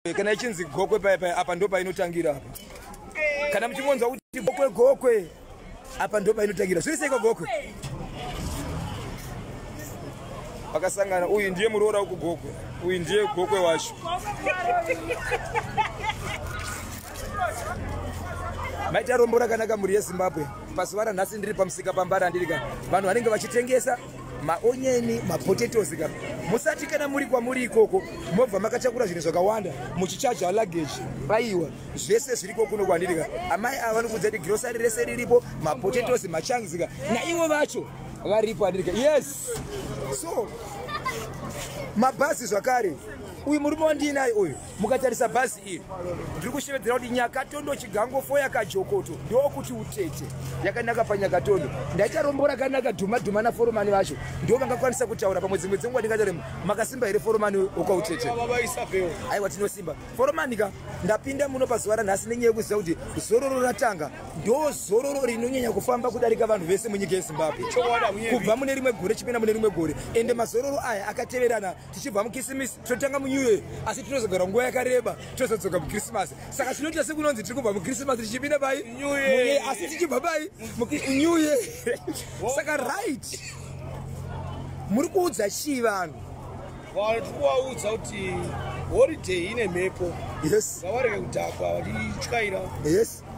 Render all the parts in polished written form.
Kana ichinzi Gokwe paya paya, apa ndo painotangira apa. Kana muchingonzwa kuti Gokwe Gokwe, apa ndo painotangira. Zviri seiko Gokwe? Vakasangana, uyu ndiye muroora wekuGokwe, uyu ndiye Gokwe wacho. Maita rombo rakanaka mhuri yeZimbabwe. Pazuva ranhasi ndiri pamusika paMbare andirika. Vanhu vanenge vachitengesa maonyeni, mapotatoes ka. Musati kana muri kwamuri ikoko mobva makatakura zvinhu zvakawanda muchichaja luggage. Aiwa, zvese zviriko kuno kwandirika. Amai ava vanokuudza kuti grocery rese riripo, mapotatoes, machangs ka. Naivo vacho varipo andirika. Yes. So mabhazi zvakare, uyu murume wandiinaye uyu, mukatarisa bhazi iri ndiri kushevedzera kuti Nyakatondo Chigango foya kajokoto, ndokuti Utete yakanaka paNyakatondo. Ndaita rombo rakanaka, dhuma dhuma naforomani vacho ndo vangakwanisa kutaura pamwe dzimwe dzenguva. Ndingatare makasimba here foromani wekwaUtete? Aiwa, tinosimba foromani ka. Ndapinda muno pazuva ranhasi nenyaya yekuziva kuti zororo ratanga, ndo zororo rinonyanya kufamba kudarika vanhu vese munyika yeZimbabwe, kubva mune rimwe gore chipinda mune rimwe gore. Ende mazororo aya akateverana, tichibva muKisimisi totanga muNew Year, asi tinozogara nguva yakareba, tozodzoka muKrisimasi. Saka tinoita sekunonzi tiri kubva muKrisimasi tichipinda pai, asi tichibva pai New Year. Saka right, muri kuudza chii vanhu? Vanhu tiri kuvaudza kuti holiday ine mhepo. Ngavarege kudhakwa vachityaira.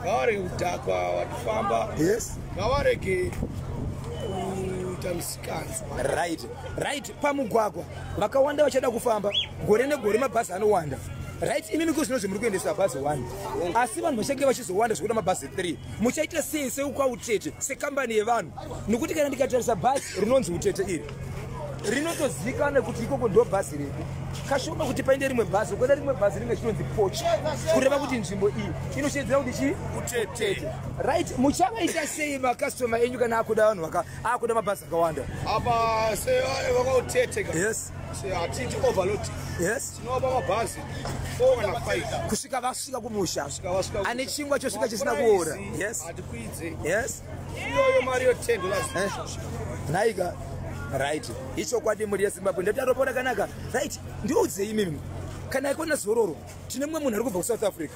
Ngavarege kudhakwa vachifamba. Ngavarege kuita misikanzwa. Right. Pamugwagwa vakawanda vachada kufamba, gore negore mabhazi anowanda, right? Imimi ko zvinozvi muri kuendesa bhazi 1, asi vanhu vachange vachizowanda zvekuda mabhazi 3. Muchaita sei seukwaUtete, sekambani yevanhu? Nokuti kana ndikatarisa bhazi rinonzi Utete iri, rinotozivikanwa kuti ikoko ndo bhazi redu. Kashoma kuti painde rimwe bhazi, kuenda rimwe bhazi ringe chinonzi pochi, kureva kuti nzvimbo iyi inoshedzera kuti chii? Utete. Right, muchavaita sei makastoma enyu kana akuda vanhu akuda mabhazi akawanda? Apa sevakaUtete ka, hatiti overload. Tinovapa mabhazi 4 kana 5. Kusvika vasvika kumusha. Kusvika vasvika. Ane chingwa chosvika chisina kuora. Hatikwidze. Iyoyo mari yo $10. Naika, right, ichokwadi mhuri yeZimbabwe, ndataropo rakanaka. Right, ndiudzei imimi, kana ikona zororo, tine mumwe munhu ari kubva kuSouth Africa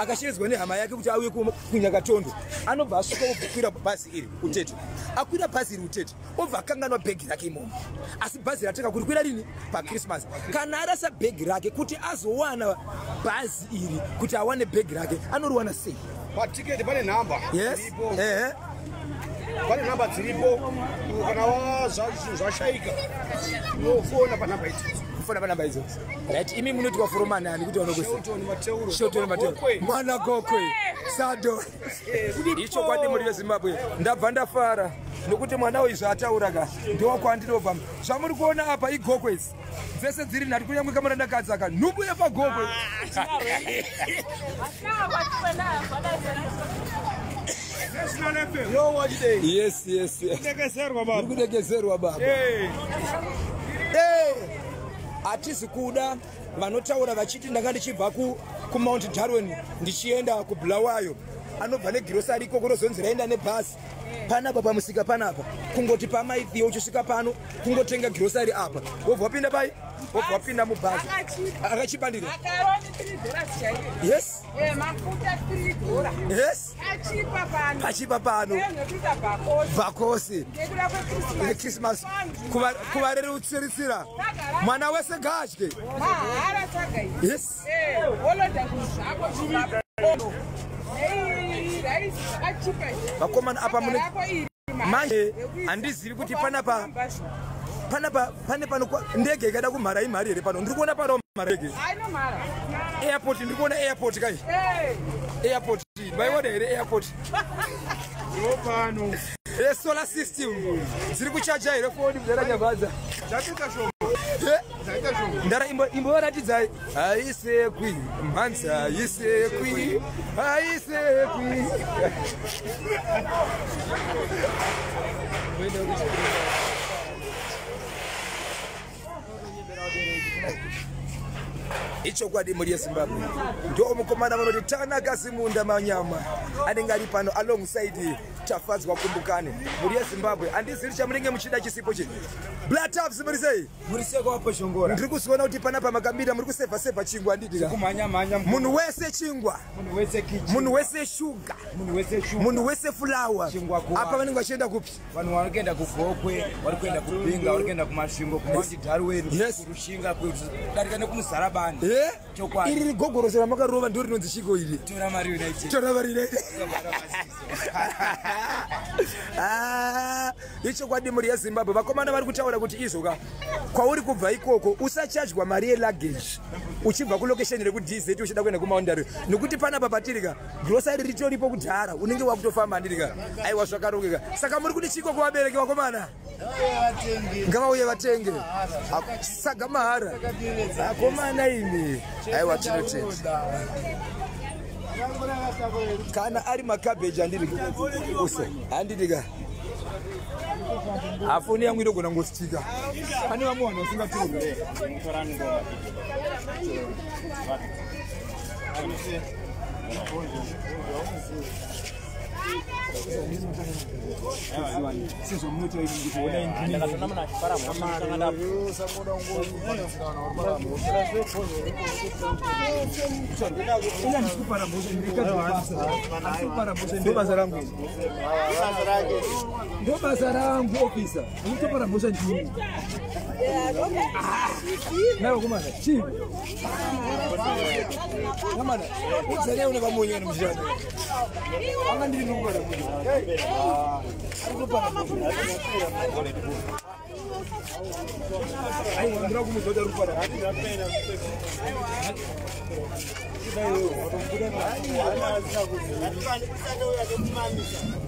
akashevedzwa nehama yake kuti auye kuNyakatondo. Anobva asvika, okwira bhazi iri Utete. Akwira bhazi iri Utete, obva akanganwa bhegi rake imomo. Asi bhazi ratanga kurikwira rini? PaChristmas. Kana arasa bhegi rake, kuti azowana bhazi iri, kuti awane bhegi rake, anoriwana sei? Patiketi pane nhamba dziripo. Pane nhamba dziripo, kana zvashaika unofona panhamba idzodzo. Kufona panhamba idzodzo. Right, imi munoitwa foromani ani kuti vanokuisa? Shelton Mateuro. Shelton Mateuro. Gokwe. Mwana Gokwe sado. Ichokwadi muri veZimbabwe, ndabva ndafara nokuti mwana uyu zvaataura ka ndokwandinobva. Zvamuri kuona apa iGokwe idzi dzese dziri nhati, kunyange kamurandakadzi aka nhubu yepaGokwe. Yo, what day? Yes. Kudekezerwa baba. Muri kudekezerwa baba. Hey. Hatisi kuda vanotaura vachiti ndanga ndichibva kuMount Darwin ndichienda kuBulawayo, anobva negrocery ikoko, rozonzi raenda nebhasi panapa pamusika panapa. Kungoti pamaithiyo uchisvika pano, kungotenga grocery apa, wobva wapinda pai, wobva wapinda mubhazi. Akachibandira. Makaroni $3 chaiyo. Mafuta $3. Achipa pano. Pachipa pano. Nekuita bhakosi. Bhakosi. Nekuda kweChristmas. Christmas kuvarerutsiritsira, mwana wese ngaadye. Mahara tsaga iyi. Woloda zvinhu zvako zvimapondo. Nei rice zvakachipa izvi. Vakomana, apa mune Rako iri. Manje handizivi kuti panapa panapa pane pano ndege ikada kumhara, imhari here pano? Ndiri kuona pano mhara ndege. Ainomhara. Airport, ndiri kuona airport kai. Airport maiona here airport? Pano. Solar system dziri kuchaja here foni muzaranyabadza? Dzapita shoma. Dzaita shoma. Ndara imbovaratidzai, haisekwi mhanzi, haisekwi, haisekwi. Ichokwadi mhuri yeZimbabwe, ndo mukomana vanoti Tanaka Simunda Manyama anenge ari pano alongside. Tafadzwa Kumbukani. Mhuri yeZimbabwe, handizivi chamunenge muchida chisipo chi. Black Taps, muri sei? Muri sei kwapo Shongora? Ndiri kuziona kuti panapa makambira muri kusevha sevha chingwa, handiti ka? Kumhanya mhanya. Munhu wese chingwa, Munhu wese kichi. munhu wese shuga, Munhu wese shuga. munhu wese fulawa. Chingwa kuwa. Apa vanenge vachienda kupi? Vanhu vari kuenda kuGokwe, vari kuenda kuBinga, vari kuenda kuMasvingo, kuMount Darwin, Yes. kuRushinga, kudarika nekuMuzarabani. Eh? Chokwadi. Iri rigogoroso ramakarova ndo rinonzi chiko iri? Tora Mari United. Tora Mari United. Ah, ichokwadi mhuri yeZimbabwe, vakomana vari kutaura kuti izvoka kwauri kubva ikoko usachajwa mari yeluggage uchibva kulocation rekuDZ uchida kuenda kuMount, nekuti panapa patirika grocery ritoripo kudhara, unenge wakutofamba, handirika? Aiwa, zvakarongeka. Saka muri kuti chiko kuvabereki vakomana? Ngavauye vatenge saga mahara, akomana imi. Aiwa, tinotenda. Kana ari makabheji, handiri use, handitika hafoni yangu inogona ngositika. Pane vamwe vanhu vasingatori. Ndo basa rangu, ndo basa rangu, ofisa. Ndikutopara mhosva ndini naivakomana chii kamana udzanei une vamwe muchishanda anga ndiri ndikupara mhosva, ari kutopara mhosva. Aiwa, ndira kumudza kuti ari kupara.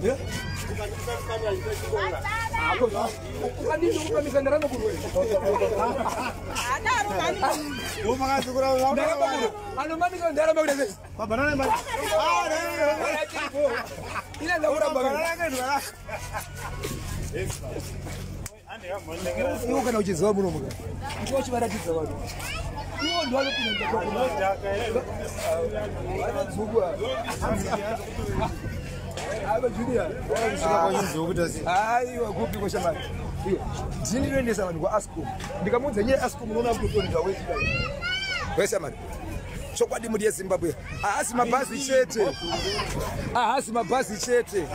Yeah? Ukadini kupamisa ndaramba kurwe. Ndaramba kurwe. Anomamisa ndaramba kurwe. Ina ndakuramba. Iwo kana uchiziva muno muka. Iwo uchivaratidza vanhu. Iwo ndo vanopinda vanodzukwa. Ava Junior. Aiwa, kupi kwashamari? Ndini ndinoendesa vanhu kuAscom. Ndikamuudza nyaya yeAscom, unoona kutotonedza wechidai. Weshamari. Chokwadi mhuri yeZimbabwe, haasi mabhazi chete, haasi mabhazi chete,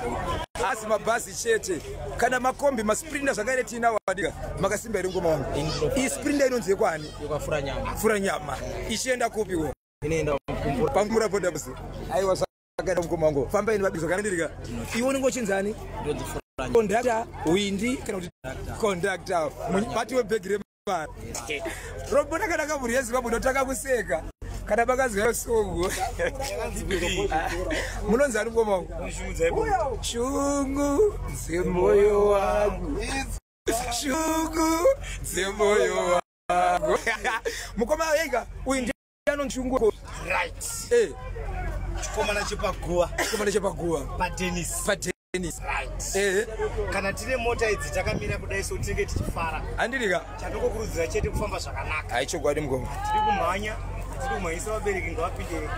haasi mabhazi chete, kana makombi, maSprinter zvakaire tiinawo adika. Makasimba here ngoma wangu? Iyi Sprinter inonzi yekwani? Fura nyama. Ichienda kupiwo? Pamura bodabusi. Aiwa, zvakaita mukoma wangu, fambai nevabizo kandirika. Iwe unenge uchinzani? Kondakta windi kana kuti kondakta mubati webhegi remari? Rombo rakanaka mhuri yeZimbabwe, unotanga kuseka kana makazwa songo. Munonzi ani mukoma wangu? Shungu dzemoyo wangu, shungu dzemoyo wangu. Mukoma ega uyu ndiye anonshungu. Right. Eh. Chikomana chepaguva. Chikomana chepaguva. Padenis. Padenis. Right. Eh. Kana tine mota idzi takamira kudai, so tinenge tichifara. Handirika. Chandingokurudzira chete kufamba zvakanaka. Haichokwadi mukoma. Tiri kumhanya, tiri kumhanyisa vabereki, ngavapinde.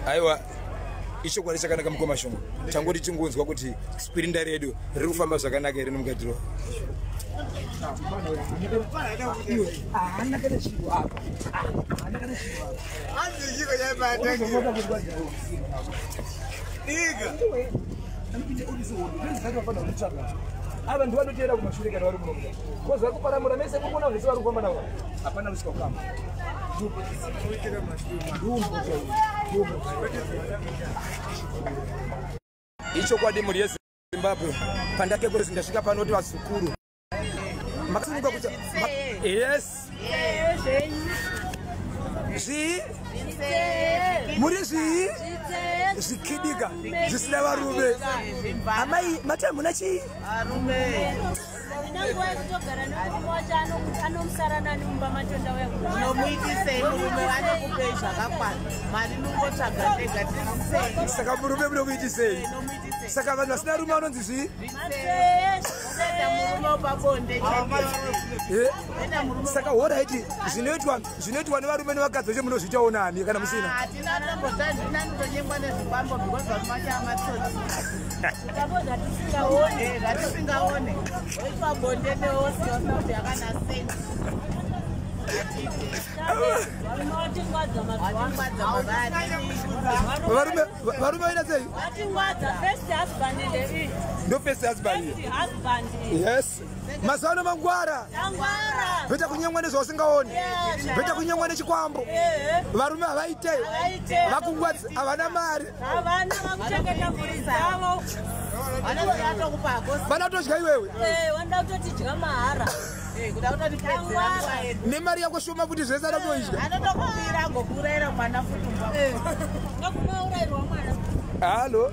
Aiwa, ichokwadi chakanaka mukoma Shongo. Tangoti tingonzwa kuti Sprinter redu riri kufamba zvakanaka here nomukadhiro. Haana kana chiro apa, haana kana chiro apa. Hanzi chiko chaipatangi. Iga. Ava ndi vanoteera kumashure kana vari munomuka kozi vari kuparamura mese. Muri kuona vanhu vese vari kufamba navo, hapana kusvika kukamba. Ichokwadi mhuri yeZimbabwe, pandake ndasvika pano kuti vazukuru makasununguka kuti yes. Zvii muri zvii zvikidika zvisina varume? Amai, mati hamuna chii? Nguva yekutogara nemurume wacho, anomusara nani mumba macho? Ndauya. Unomuitisei murume? Anokupei zvakakwana mari, nongotsvaga ndega tisei. Saka murume munomuitisei? Unomuitisei? Saka vanhu vasina rume vanonzi zvii? Matsee. Saka horaiti zvinoitwa nevarume nevakadzi vacho munozviitawo nani kana musina? Hatina tombotazvinanotonyengwa nezvikwambo because varume vacho amatsotsi. Zvatisingaone. Oitwa bonde neosiona kuti yakana senti. Varume vaita sei? Ndo first husband. Yes. Mazuva ano mangwara. Beta kunyengwa nezvausingaoni. Beta kunyengwa nechikwambo. Varume havaite. Vakungwadzi havana mari. Havana vakuchengeta mhuri dzavo. Vanatodya iwewe. Vanoda kutotidya mahara. Nemari yako shoma kuti zvese anotoidya. Anotokubira agokuurayira mwana futi. Ngakumaurayirwa mwana. Halo.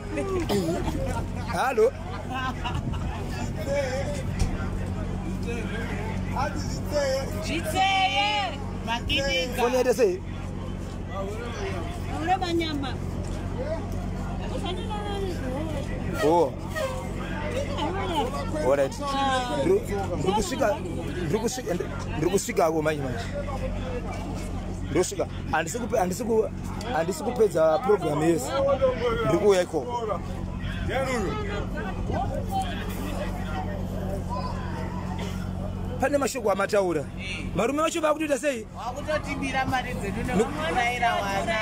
Halo. Zvitseye. Makinika. Foni yaita sei? Ureba nyama. Oh. All right. Ndiri kusvikako manje manje. Ndosvika. Handisi kupedza program yese. Ndiri kuuya ikoko. Pane mashoko amataura. Varume vacho vakutoita sei? Vakutotibira mari dzedu nekuurayira vana.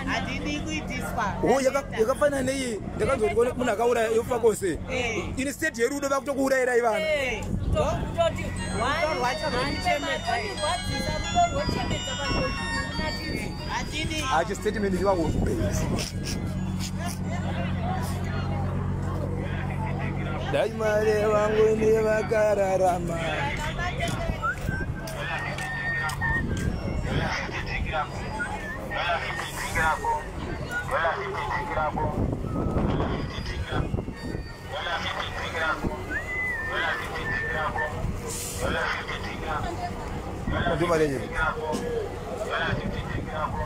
Hatidi kuitiswa. Oh, yakafanana nei? Ndakanzwa kuti munhu akauraya yofa kose. Instead yerudo vakutokuurayirai vana. Kutoti rwacho rwochemedza vanhu. Hatidi. Achi statement chivako. Dai mare vangu nevakararama.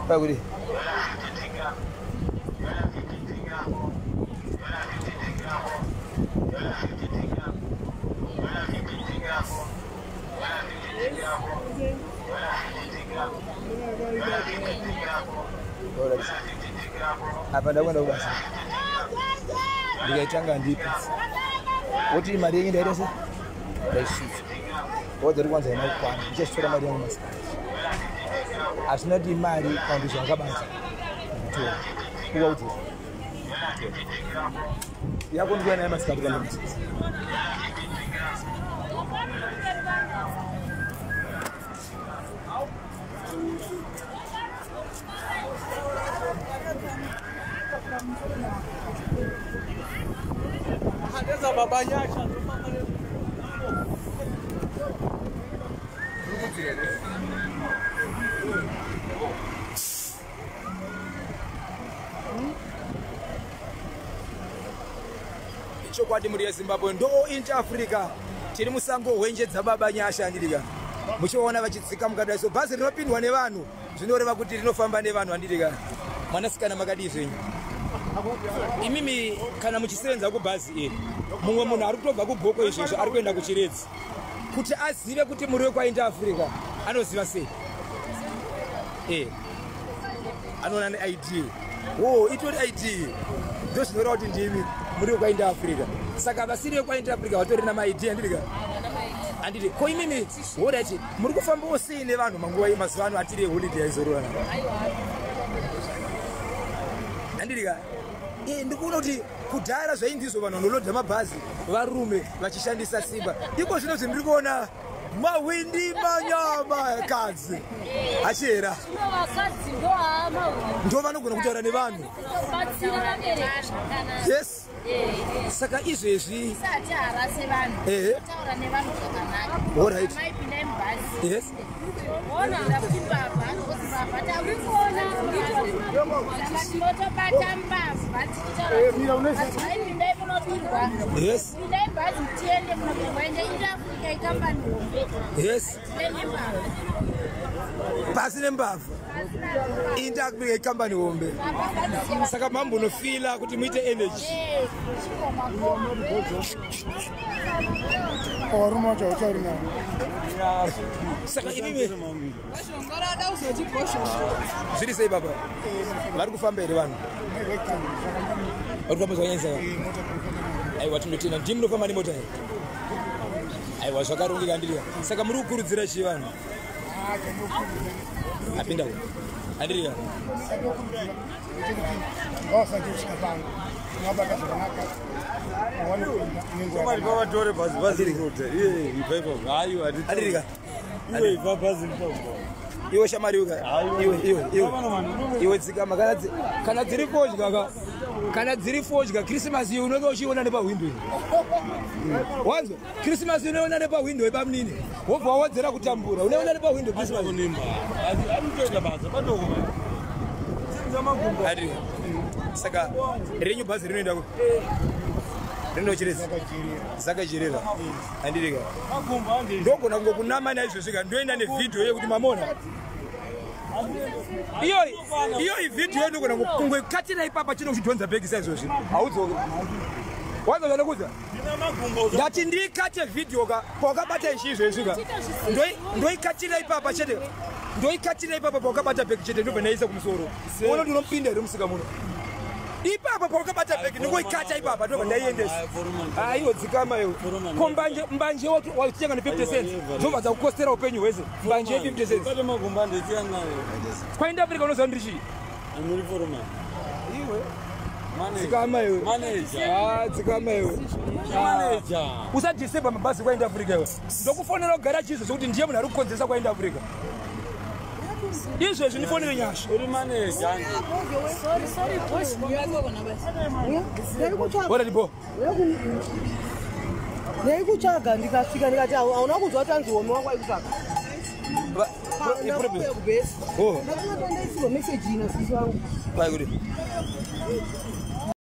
Pakuti. Apa ndakuenda kubasa. Ndikaitanga ndipi. Woti mari yenyu ndaita sei? Ndaisvitsa. Wodza uri kwanza ina kukwana. Ndichachitora mari yangu masikati. Hazvina kuti mari kana kuti zvakabata. Kutora. Uvaudze. Yako ndikuya nayo masikati kana masikati. Chokwadi muri yeZimbabwe ndo Inter Africa tiri musango hwenje dzababa Nyasha andirika muchiona vachitsika mukadai so bhazi rinopindwa nevanhu zvinoreva kuti rinofamba nevanhu andirika. Mwanasikana makadii zvenyu? Imimi kana muchisevenza kubhazi iri mumwe munhu ari kutobva kuGoko izvozvo ari kuenda kuChiredzi kuti azive kuti muri wekwaInter Africa anoziva sei? Anoona neID. Oh, itori ID. Ndo zvinoreva kuti ndimi muri wekwaInter Africa. Saka vasiri vekwaInter Africa vatori namaID andirika. Anditi ko imimi horaiti muri kufambawo sei nevanhu manguva mazuva ano atiri eholiday aizorora? Andirika. Ndikuona kuti kudhara zvainzizvo vanhu vanolodha mabhazi varume vachishandisa simba. Iko zvino zvindiri kuona mahwindi manyama kadzi achera ndo vanogona kutaura nevanhu. Yes. Saka izvezvi Alright. Yes. Yes. Yes. Pasi nembavha. Inter Africa ikambani hombe. Saka mambonofila kuti muite energy. Saka imimi zviri sei baba? Vari kufamba here vanhu? Vari kufamba zvakanyanyisa. Aiwa tinotenda. Ndimi munofamba nemota here? Aiwa zvakarongeka ndiriya. Saka muri kukurudzira chii vanhu? Apinda ku. Andiriya. Andirika. Iwe shamari uka. Iwe iwe iwe. Iwe dzikama kana dziri fodya ka. Kana dziri fodya Christmas iyi unenge uchiona nepahwindo iyi. Wanzwa? Christmas unoona nepahwindo yebamunini. Wobva wawedzera kutambura. Unoona nepahwindo Christmas. Andiriya. Saka renyu bhazi rinoenda ku. Rinochirezi. Zakajirira. Andirika. Ndogona kungokunama naizvozvika ndoenda nevhidhiyo yekuti mamona. Iyo ivhidhiyo ndogona kungoikatira ipapa chino kuchidhonza bhegi saizvozvi. Haudzoki. Wanzwa zvandakudza? Ndati ndiikate vhidhiyo ka pawakabata ichi izvezvi ka. Ndoikatira ipapa chete. Ndoikatira ipapa pawakabata bhegi chete ndobva ndaisa kumusoro. Uona kuti unopinda here musika muno. Ipapa pawakabata bhegi ndingoikata ipapa ndobva ndaiendesa. Aiwa dzikama iwe. Ko mbanje watenga ne 50 cents. Ndobva dzakukostera upenyu hwese. Mbanje ye 50 cents. Kwaenda Africa unoziva ndiri chii? Iwe. Dzikama iwe. Dzikama iwe. Usadisturba mabhazi kwaenda Africa iwe. Ndokufonera kugara chiizvo zvekuti ndiye munhu ari kukonzeresa kwaenda Africa. Izvezvi ndifonere Nyasha. Ora ndipo. Ndaikutsvaga ndikasvika ndikati hauna kunzwa kuti anzi homi wangu aikutsvaga. Ndakauya kubhesi. Ndakanga ndaisirwa meseji ina sisi wangu. Vai kuti.